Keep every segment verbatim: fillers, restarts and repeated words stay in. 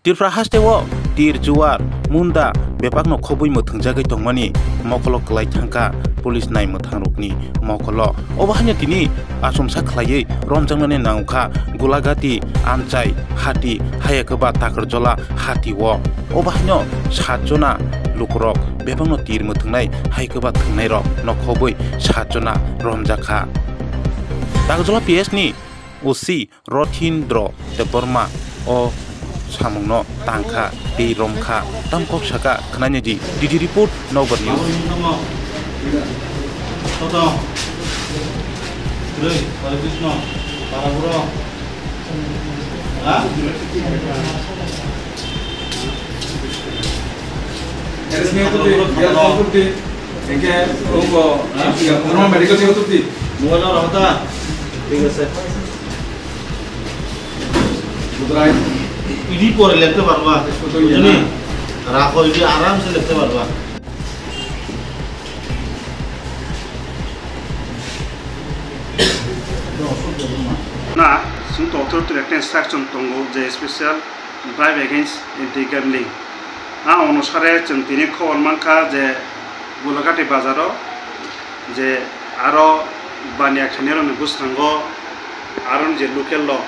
Tripura hasteo tir juar, munda bebakno khobwi mwthwngjagwi tongmani mokolo kwlai thangkha police nai mwthangrokni mokolo. Obo haino tini achomsa khlaiwi romjaknani nangkha Golagati, Amchai, Hati, Hayakaba, Takarjola, Hati o. Obo haino satjona lukurok bebakno tir mwthwngnai, Hayakaba thwngnairok no khobwi satjona romjakha. Takarjola P S ni O C Rothindro Debbarma o samungno tangkha tei romkha. Tamkok saka khwnani di. D D report, Nokbar News. Mobile number হতা? ঠিক আছে। কোথায়? ইডি পরে লিখতে পারবা। কত ইয়ে বুঝলি? না? রাখো, ইডি আরামসে লিখতে পারবা। Na, chwng tongthor twi ekta instruction tongo je special drive against anti gambling. A onusare chwng tini khobor mankha je Golagati bazaro je aro baniya khainai rokni bwskango aro je local rok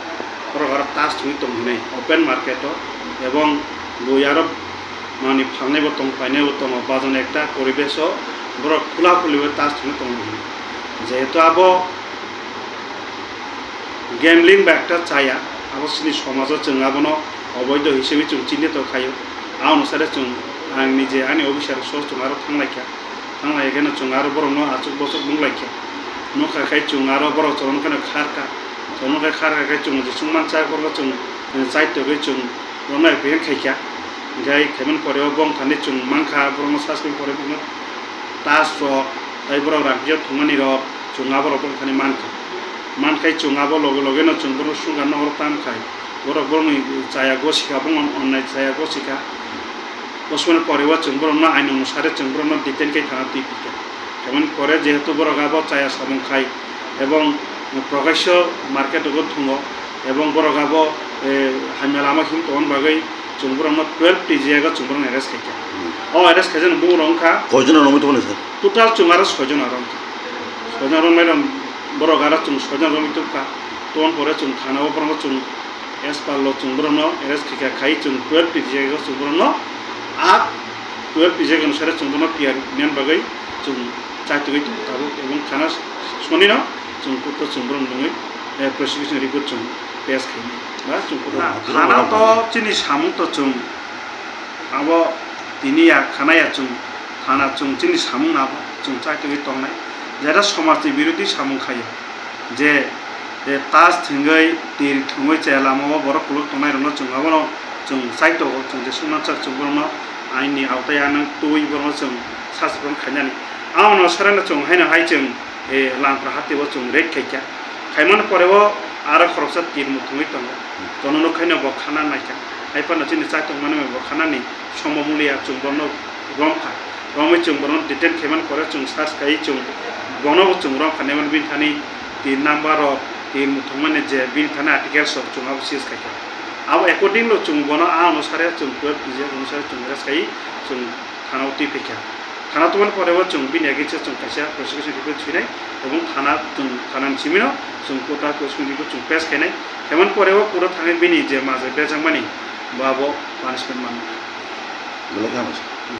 borok aro tas thwngwi tong hinwi open market o, ebong bui aro manwi phalnai bo tongo, painai bo tongo, bajon ekta poribesh o borok khula khuli bai tas thwngwi tongo hinwi. Jehetu abo gambling ba ekta chaya, abo chini somajo chwng abono oboido hisabe chwng chinito khaio. A onusare chwng ang nije ani officer so chwng aro thanglaikha, thanglai kheno chwng aro borokno achuk bochuk nunglaikha. Nukha khai chwng aro borok chwng kheno kharkha, chwng khai kharkha khai chwng je chwngman chai borokno chwng, eh, chaitogwi chwng Romnai apprehend khaikha. Hinkhe khaimani pore o bongthani chwng mankha, borokno sasmani pore borokno tas rok, tei borok rang phiyok thwngmani rok, chwng aborok bongthani mankha. Mankhai chwng abo loge loge no chwng borok sungkar no oro tamkhai. Borok borokni chaya gosikha, bongni onnai chaya gosikha. Bosmani pore o chwng borokno ain onusare chwng borokno detain khe thana twi phikha. Khaimani pore jehetu borok abo chaya samung khai, ebong Prokasho market o thungo, ebong borok abo, eh, hamya lama him tongmani bagwi chwng borokno twelve T G ego chwng borokno arrest khaikha. Hmm. O arrest khaijak borok wngkha. Koijon romwi tongmani sir? Total chwng aro soijon aro wngkha. Soijon romwi rok borok aro chwng soijon romwi tongkha. Tongmani pore chwng thana o borokno chwng as per law chwng borokno arrest khaikha, khai chwng twelve T G ego chwng borokno a twelve T G onusare chwng borokno P R nani bagwi chwng chaitugwi tongo tabuk, ebong thana sonino chwng court o chwng borok nungwi, eh, prosecution report chwng pass khainai ba chwng court o. Na, thana to chini samung to chwng abo tini ya khana ya chwng thana chwng chini samung abo chwng chaitugwi tongnai, jera somajni birodhi samung khaio. Je, je tas thwngwi, tir thwngwi chaya lama o borok kuluk tongnai rokno chwng abono chwng chaitogo, chwng je sumnakjak chwng borokno aini aotai anang twi borokno chwng sasakrang khainani. Abono sarano chwng haino hai chwng, eh, Langpra hati o chwng raid khaikha. Khaimani pore o aro khoroksa tir muthungwi tongo. Jono nukhaino bo khana naikha. Hai phano chini chaitok manwi bo khanani. Somo mulia chwng bono romkha. Romwi chwng bono detain khaimani pore chwng search khai chwng bono bo chwng romkha, nemani bini thani tin number rok, tin muthungmani je bini thani articles rok chwng abo seize khaikha. Abo according lo chwng bono a onusare chwng twelve T G onusare chwng arrest khai chwng thana o twi phaikha. Thana tongmani pore o chwng bini against o chwng kaisa prosecution report swinai, ebong thana chwng thanani simino chwng court o prosecution report chwng pass khainai. Khaimani pore o court o thangwi bini je majra berjakmani bo abo punishment manwi. Belai khe hambai.